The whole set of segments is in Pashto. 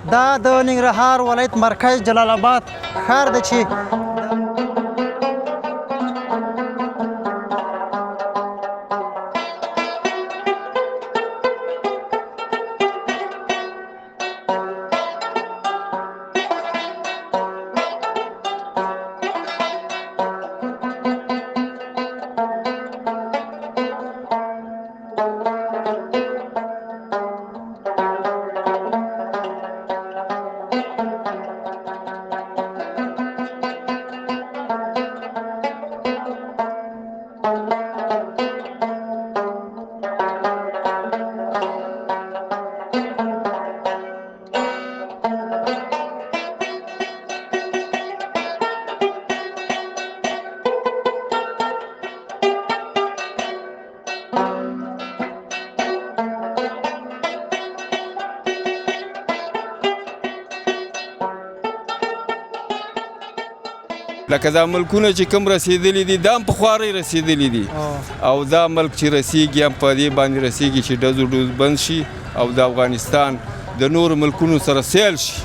دا د ننګرهار ولایت مرکز جلال آباد ښار دی چې لکه دا ملکونه چې کوم رسیدلي دي، دا هم په خوارۍ رسیدلي دي، او دا ملک چې رسیږي هم په دې باندې رسیږي چې ډزو ډوز بند شي او د افغانستان د نورو ملکونو سره سیل شي.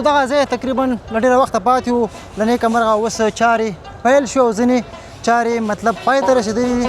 دغه ځای تقریبا له ډېره وخته پاتې و، له نېکه مرغه اوس چارې پیل شوې او ځینې چارې مطلب پای ته رسېدلې دي.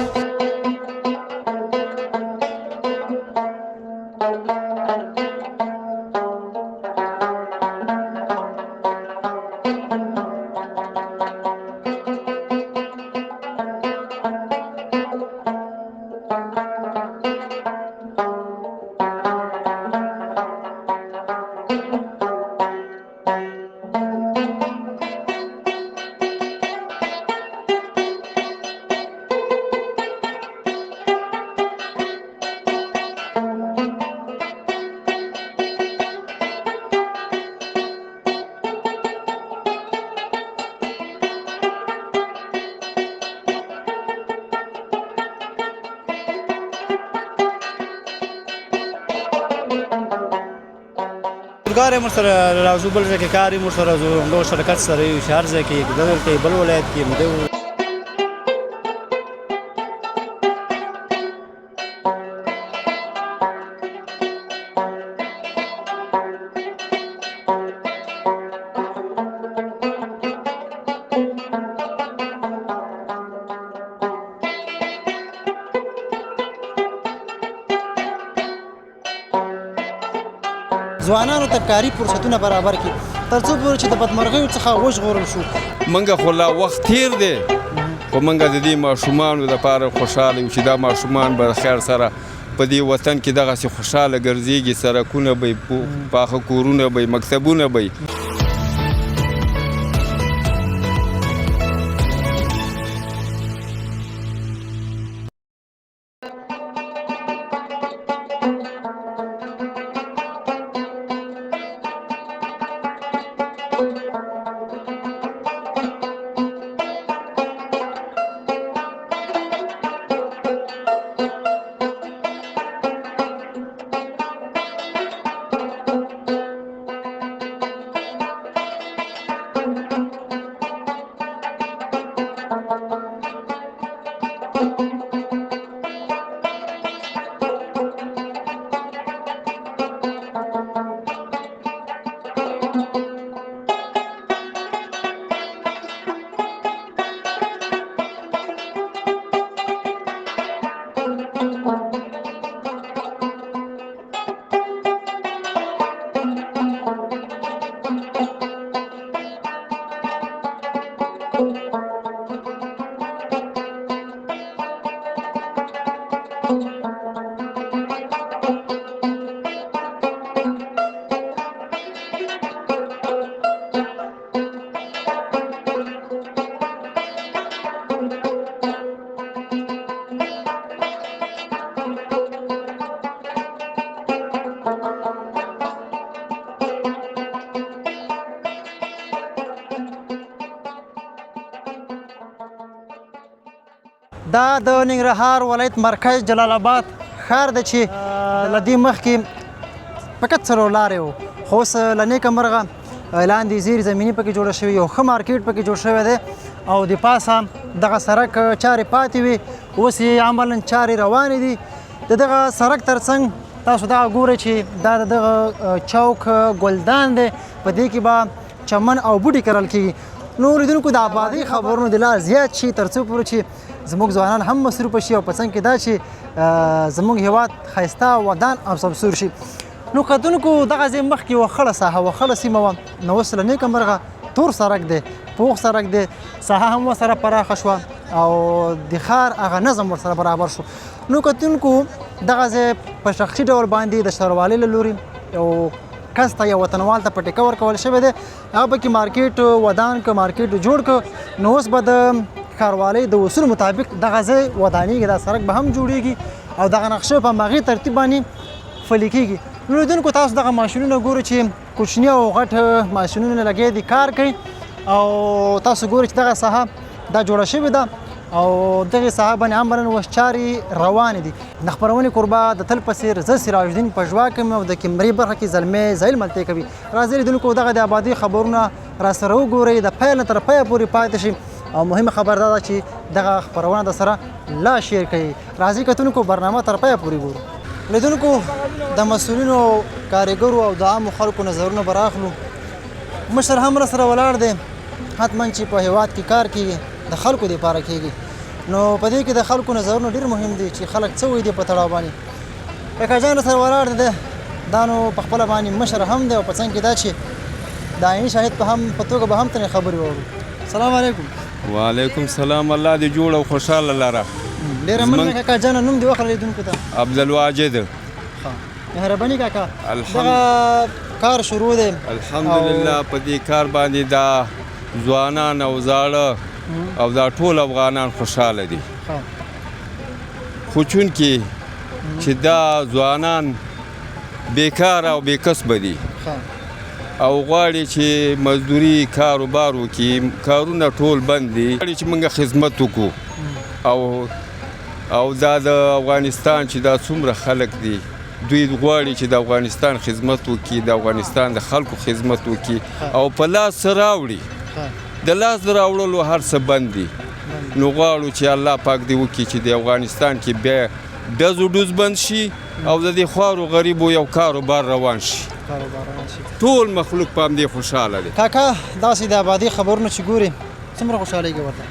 کار یې موږ سره راځو، بل ځای کې کار یې موږ سره راځو، همدغه شرکت سره یو چې هر ځای کې دلته بل ولایت کې همدغه. ځوانانو ته کاري فرصتونه برابر کړي ترڅو پورې چې د بدمرغیو څخه وژغورل شو. موږ خو لا وخت تیر دی، خو موږ د دې ماشومانو دپاره خوشحاله یو چې دا ماشومان به خیر سره په دې وطن کې دغسې خوشحاله ګرځېږي، سړکونه به یې، پاخه کورونه به یې، مکتبونه به یې. دا د ننګرهار ولایت مرکز جلال آباد ښار دی چې له دې مخکې فقط څلور لارې و، خو اوس له نیکه مرغه لاندې زیر زمیني پکې جوړه شوې، یو ښه مارکیټ پکې جوړ شوی دی او د پاسه دغه سړک چارې پاتې وي، اوس یې عملاً چارې روانې دي. د دغه سړک ترڅنګ تاسو دا ګورئ چې دا د دغه چوک ګلدان دی، په دې کې به چمن او بوټي کرل کېږي. نو لیدونکو د آبادۍ خبرونو د لا زیات شي تر څو پورې چې زموږ ځوانان هم مصروف شي او په څنګ کې دا چې زموږ هیواد ښایسته، ودان او سمسور شي. نو کتونکو دغه ځای مخکې یوه خړه ساحه وه، خړه سیمه وه، نو اوس له نیکه مرغه تور سړک دی، پوخ سړک دی، ساحه هم ورسره پراخه شوه او د ښار هغه نظم ورسره برابر شو. نو کتونکو دغه ځای په شخصي ډول باندې د ښاروالۍ له لوري یو کس ته، یو وطنوال ته په ټیکه ورکول شوی دی، هغه پکې مارکیټ ودان که، مارکیټ جوړ که. نو اوس به د ښاروالۍ د اصولو مطابق دغه ځای ودانېږي، دا سړک به هم جوړېږي او دغه نقشه په هماغې ترتیب باندې پلي کېږي. نو لیدونکو تاسو دغه ماشینونه ګورئ چې کوچني او غټ ماشینونه لګیا دي کار کوي او تاسو ګورئ چې دغه ساحه دا جوړه شوې ده او دغې ساحه باندې عملاً اوس چارې روانې دي. د خپرونې کوربه د تل په څېر زه سراج الدین پژواک یم او د کیمرې برخه کې زلمی زهیل ملتې کوي. راځئ لیدونکو دغه د آبادۍ خبرونه را سره وګورئ، د پیل نه تر پایه پورې پاتې شئ او مهمه خبر دا ده چې دغه خپرونه د سره لا شیر کړئ. راځئ کتونکو برنامه تر پایه پورې ګورو. لیدونکو د مسؤلینو، کاریګرو او د عامو خلکو نظرونه به راخلو. مشر هم را سره ولاړ دی، حتما چې په هیواد کې کار کیږي د خلکو دپاره کیږي، نو په دې کې د خلکو نظرونه ډېر مهم دي چې خلک څه وایي دې په تړاو باندې. کاکا جان را سره ولاړ دی، دا نو په خپله باندې مشر هم دی او په څنګ کې دا چې د عیني شاهد په هم په توګه به هم ترې خبرې واورو. سلام علیکم. وعلیکم سلام، الله دې جوړ او خوشحاله لره. ډېره مننه کاکا جانه، نوم دې وخوره لیدونکو ته. عبدالواجد. ښه، مهرباني کاکا. دغه کار شروع دی. الحمدلله په دې کار باندې دا ځوانان او زاړه او دا ټول افغانان خوشحاله دي. خو چونکې چې دا ځوانان بیکاره او بې کسبه دي او غواړي چې مزدوري کاروبار وکړي، کارونه ټول بند دي، غواړي چې موږ خدمت وکړو او دا د افغانستان چې دا څومره خلک دي دوی غواړي چې د افغانستان خدمت وکړي، د افغانستان د خلکو خدمت وکړي او په لاس څه راوړي. د لاس د راوړلو هر څه بند دي. نو غواړو چې الله پاک دې وکړي چې د افغانستان کې بیا ډز و ډوز بند شي او د دې خوارو غریبو یو کاروبار روان شي. ټول مخلوق په همدې خوشحاله دی. کاکا داسې د آبادۍ خبرونه چې ګوري څومره خوشحالېږي ورته؟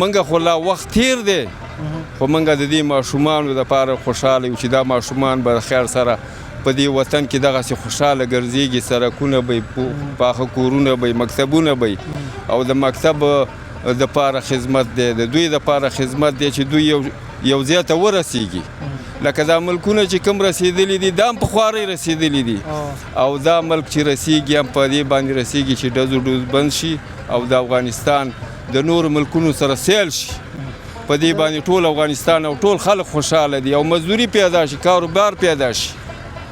منګه خو لا وخت تیر دی، خو منګه د دې ماشومانو دپاره خوشحاله یو چې دا ماشومان به د خیر سره په دې وطن کې دغسې خوشحاله ګرځېږي، سړکونه به یې، پاخه کورونه به یې، مکتبونه به یې او د مکتب دپاره خدمت دی، د دوی دپاره خدمت دی چې دوی یو ځای ته ورسېږي. لکه دا ملکونه چې کوم رسېدلي دي دا هم په خوارۍ رسېدلي دي او دا ملک چې رسېږي هم په دې باندې رسېږي چې ډز و ډوز بند شي او د افغانستان د نورو ملکونو سره سیل شي. په دې باندې ټول افغانستان او ټول خلک خوشحاله دي او مزدوري پیدا شي، کاروبار پیدا شي.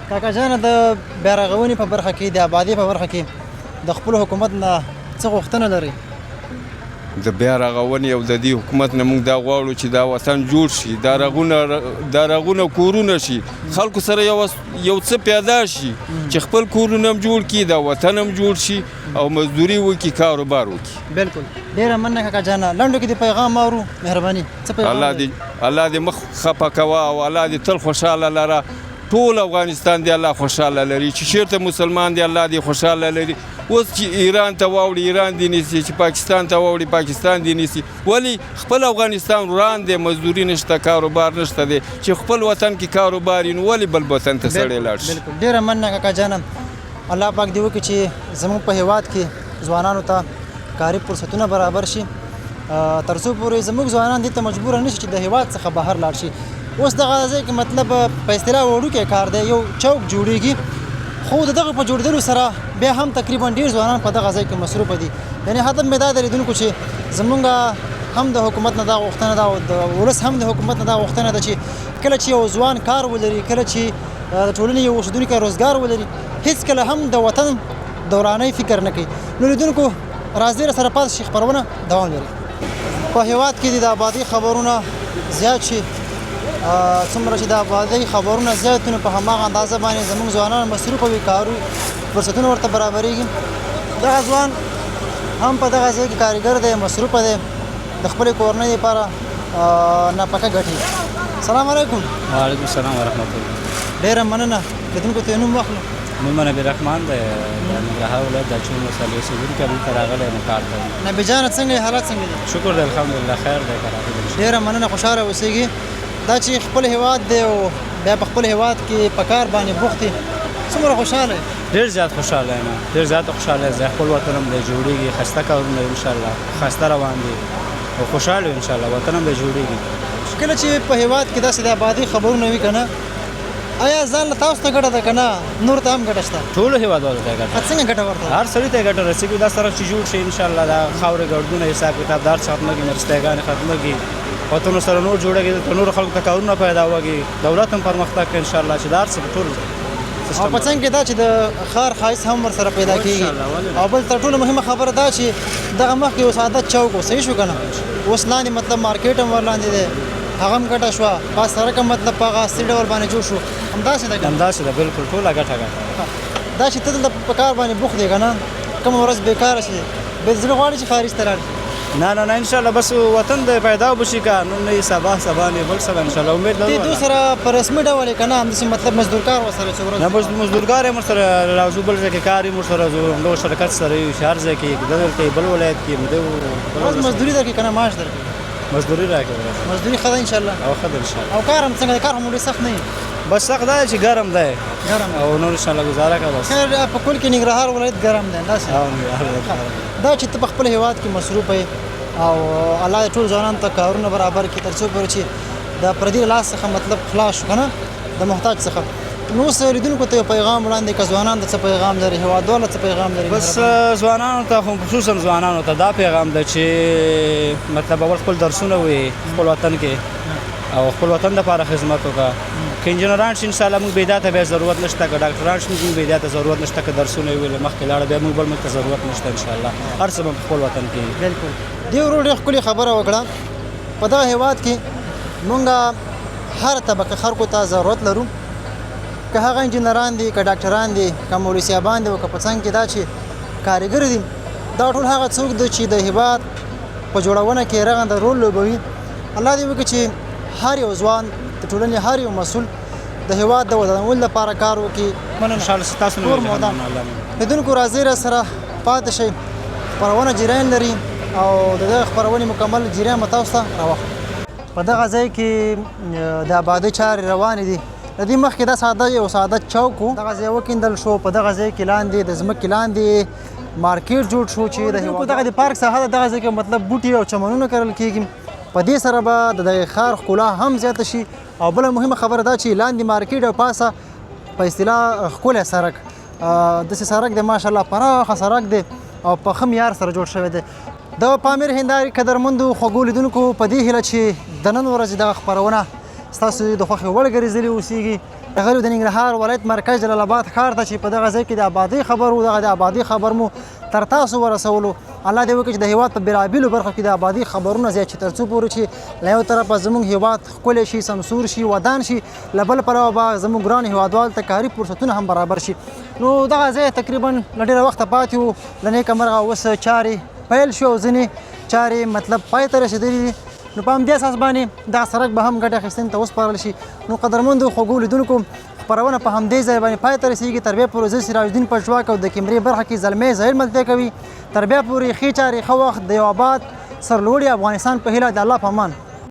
کاکا جانه د بیا رغونې په برخه کې، د آبادۍ په برخه کې د خپل حکومت نه څه غوښتنه لرئ؟ د بیا رغونې او د دې حکومت نه موږ دا غواړو چې دا وطن جوړ شي، دا رغونه کورونه شي، خلکو سره یو څه پیدا شي چې خپل کورونه هم جوړ کړي، دا وطن هم جوړ شي او مزدوري وکړي، کاروبار وکړي. بالکل، ډېره مننه کاکا جانه. لنډو کې د پیغام اورو، مهرباني. څه پیغام لرئ؟ الله دې مخ خفه کوه او الله دې تل خوشحاله لره. ټول افغانستان دې الله خوشحاله لري، چې چېرته مسلمان دی الله دې خوشحاله لري. اوس چې ایران ته واوړي ایران دې نیسي، چې پاکستان ته واوړي پاکستان دې نیسي. ولې خپل افغانستان وران دی، مزدوري نشته، کاروبار نشته دی. چې خپل وطن کې کاروبار وي نو ولې بل وطن ته سړی لاړ شي؟ بالکل، ډېره مننه کاکا جانه. الله پاک دې وکړي چې زموږ په هیواد کې ځوانانو ته کاري فرصتونه برابر شي، تر څو پورې زموږ ځوانان دې ته مجبور نه شي چې د هیواد څخه بهر لاړ شي. اوس دغه ځای کې په اصطلاح وړوکی کار دی، یو چوک جوړیږي، خو د دغه په جوړېدلو سره بیا هم تقریبا ډېر ځوانان په دغه ځای کې مصروف دي. یعنې هدف مې دا دی لیدونکو چې زمونږ هم د حکومت نه دا غوښتنه ده او د ولس هم د حکومت نه دا غوښتنه ده چې کله چې یو ځوان کار ولري، کله چې د ټولنې یو اوسېدونکی روزګار ولري، هیڅکله هم د وطن د ورانۍ فکر نه کوي. نو لیدونکو راځئ را سره پاتې شئ، خپرونه دوام لري. په هیواد کې د آبادۍ خبرونه زیات شي. څومره چې د آبادۍ خبرونه زیات نو په هماغه اندازه باندې زموږ ځوانان مصروف وي، کارو فرصتونه ورته برابرېږي. دغه ځوان هم په دغه ځای کې کاریګر دی، مصروف دی، د خپلې کورنۍ لپاره نفقه ګټي. سلام علیکم. وعلیکم السلام ورحمت الله. ډېره مننه. لیدونکو ته یې نوم واخلو. نوم نبي رحمان دی، د ننګرهار ولایت د اچین ولسوالۍ اوسېدونکی، دلته راغلی یم کار کوم. نبي جانه څنګه یې، حالات څنګه دي؟ شکر دی، الحمدلله، خیر دی، کراري دی. ډېره مننه، خوشحاله اوسېږي. دا چې خپل هیواد دی او بیا په خپل هیواد کې په کار باندې بوخت یې، څومره خوشحاله یې؟ ډېر زیات خوشحاله یم، ډېر زیات خوشحاله یم. خپل وطن هم دی جوړېږي، ښایسته کارونه ان شاءالله ښایسته روان دي او خوشحاله یو ان شاءالله، وطن هم دی جوړېږي. کله چې په هیواد کې داسې د آبادۍ خبرونه وي که نه، آیا ځان له تاسو ته ګټه ده که نه نور ته هم ګټه شته؟ ټولو هیوادوالو ته ګټه. څنګه ګټه ورته؟ هر سړي ته ګټه رسېږي. دا سړک چې جوړ شي ان شاءالله دا خاورې ګردونه حساب کتاب دا هر څه ختمېږي، مرستهګانې ختمېږي، وطن سره نور جوړېږي، دلته نورو خلکو ته کارونه پیدا وږي، دولت هم پرمختګ کوي ان شاءالله، چې دا هر څه په ټول او په څنګ کې دا چې د ښار ښایست هم ورسره پیدا کېږي. او بل تر ټولو مهمه خبره دا چې دغه مخکې یو ساده چوک و، صحیح شو که نه، اوس لاندې مطلب مارکیټ هم ورلاندې دی، هغه هم ګټه شوه، پاس سړک هم مطلب په هغه عصري ډول باندې جوړ شو. همداسې ده که نه؟ همداسې ده، بلکل، ټوله ګټه ګټه. دا چې ته دلته په کار باندې بوخت دی که نه، کومه ورځ بېکاره شې بیا زړه غواړي چې خارج ته لاړ شې؟ نه نه نه، ان شاء الله بس وطن دی پیدا به شي، که نن نه سبا، سبا نه بل سبا ان شاء الله امید لرو. دې دوی سره په رسمي ډول که نه همداسې مطلب مزدورکار ورسره څو ورځې؟ نه، مزدورکار یم ورسره، راځو بل ځای کې کار یم ورسره، ځو همدغه شرکت سره یو، چې هر ځای کې دلته بل ولایت کې یم. ورځ مزدوري درکوي که نه معاش درکوي؟ مزدوري راکوي. مزدوري ښه ده ان شاء الله. او ښه ده ان شاء الله. او کار هم څنګه دی؟ کار هم ډېر سخت نه وي؟ بس سخت دی چې ګرم دی، ګرم او نور ان شاء الله ګزاره کوه بس. خیر، په کل کې ننګرهار ولایت ګرم دی همداسې؟ او ننګرهار ولایت ګرم دی. دا چې ته په خپل هیواد کې مصروف یې او الله دې ټول ځوانانو ته کارونه برابر کړي تر څو پورې چې د پردي له لاس څخه مطلب خلاص شو که نه، د محتاج څخه. نو اوس لیدونکو ته یو پیغام وړاندې که ځوانانو ته څه پیغام لري، هیوادوالو ته څه پیغام لري؟ بس ځوانانو ته خو خصوصا ځوانانو ته دا پیغام ده چې مطلب اول خپل درسونه ووایي خپل وطن کې او خپل وطن دپاره خدمت وکړه. که انجینران شي انشاءالله موږ بېدا ته بیا ضرورت نشته، که ډاکټران شي موږ بېدا ته ضرورت نشته، که درسونه یې ویل مخکې لاړه بیا موږ بل ملک ته ضرورت نشته انشاءالله، هر څه به په خپل وطن کې وي. بلکل، دې ورور ډېره ښکلې خبره وکړه. په دغه هیواد کې موږ هر طبقه خلکو ته ضرورت لرو، که هغه انجینران دي، که ډاکټران دي، که مولوي صاحبان دي، او که په څنګ کې دا چې کاریګر دي، دا ټول هغه څوک دي چې د هیواد په جوړونه کې رغنده رول لوبوي. الله دې وکړي چې هر یو ځوان، د ټولنې هر یو مسؤل د هیواد د ودانولو لپاره کار وکړي. مننه، ان شاء الله ستاسو کور مو ودان. لیدونکو راځئ را سره پاتې شئ، خپرونه جریان لري او د دغه خپرونې مکمل جریان به تاسو ته راواخلو. په دغه ځای کې د آبادۍ چارې روانې دي. له دې مخکې دا ساده یو ساده چوک و، دغه ځای وکیندل شو. په دغه ځای کې لاندې د ځمکې لاندې مارکیټ جوړ شو چې د هیواد دغه د پارک ساحه ده. دغه ځای کې مطلب بوټي او چمنونه کرل کېږي. په دې سره به د دغه ښار ښکلا هم زیاته شي. او بله مهمه خبره دا چې لاندې مارکیټ او پاسه په اصطلاح ښکلی سړک، داسې سړک دی ماشاءالله، پراخه سړک دی او په ښه معیار سره جوړ شوی دی. د پامیر هندارې قدرمندو خوږو لیدونکو، په دې هیله چې د نن ورځې دغه خپرونه ستاسو د خوښې وړ ګرځېدلې اوسېږي. راغلي د ننګرهار ولایت مرکز جلال آباد ښار ته چې په دغه ځای کې د آبادۍ خبر و، دغه د آبادۍ خبر مو تر تاسو ورسولو. الله دې وکړي چې د هیواد په بېلابېلو برخو کې د آبادۍ خبرونه زیات شي، تر څو پورې چې له یو طرفه زموږ هیواد ښکلی شي، سمسور شي، ودان شي، له بل پلوه به زموږ ګران هیوادوالو ته کاري فرصتونه هم برابر شي. نو دغه ځای تقریبا له ډېره وخته پاتې و، له نېکه مرغه اوس چارې پیل شو او ځینې چارې مطلب پای ته رسېدلې دي. نو په همدې اساس باندې دغه سړک به هم ګټې اخیستنې ته وسپارل شي. نو قدرمندو خوږو لیدونکو، خپرونه په همدې ځای باندې پای ته رسېږي. تر بیا پورې زه سراج الدین پژواک او د کیمرې برخه کې زلمی ظهیر ملتیا کوي. تر بیا پورې ښې چارې، ښه وخت، د یو آباد سرلوړي افغانستان په هیله. د الله په امان.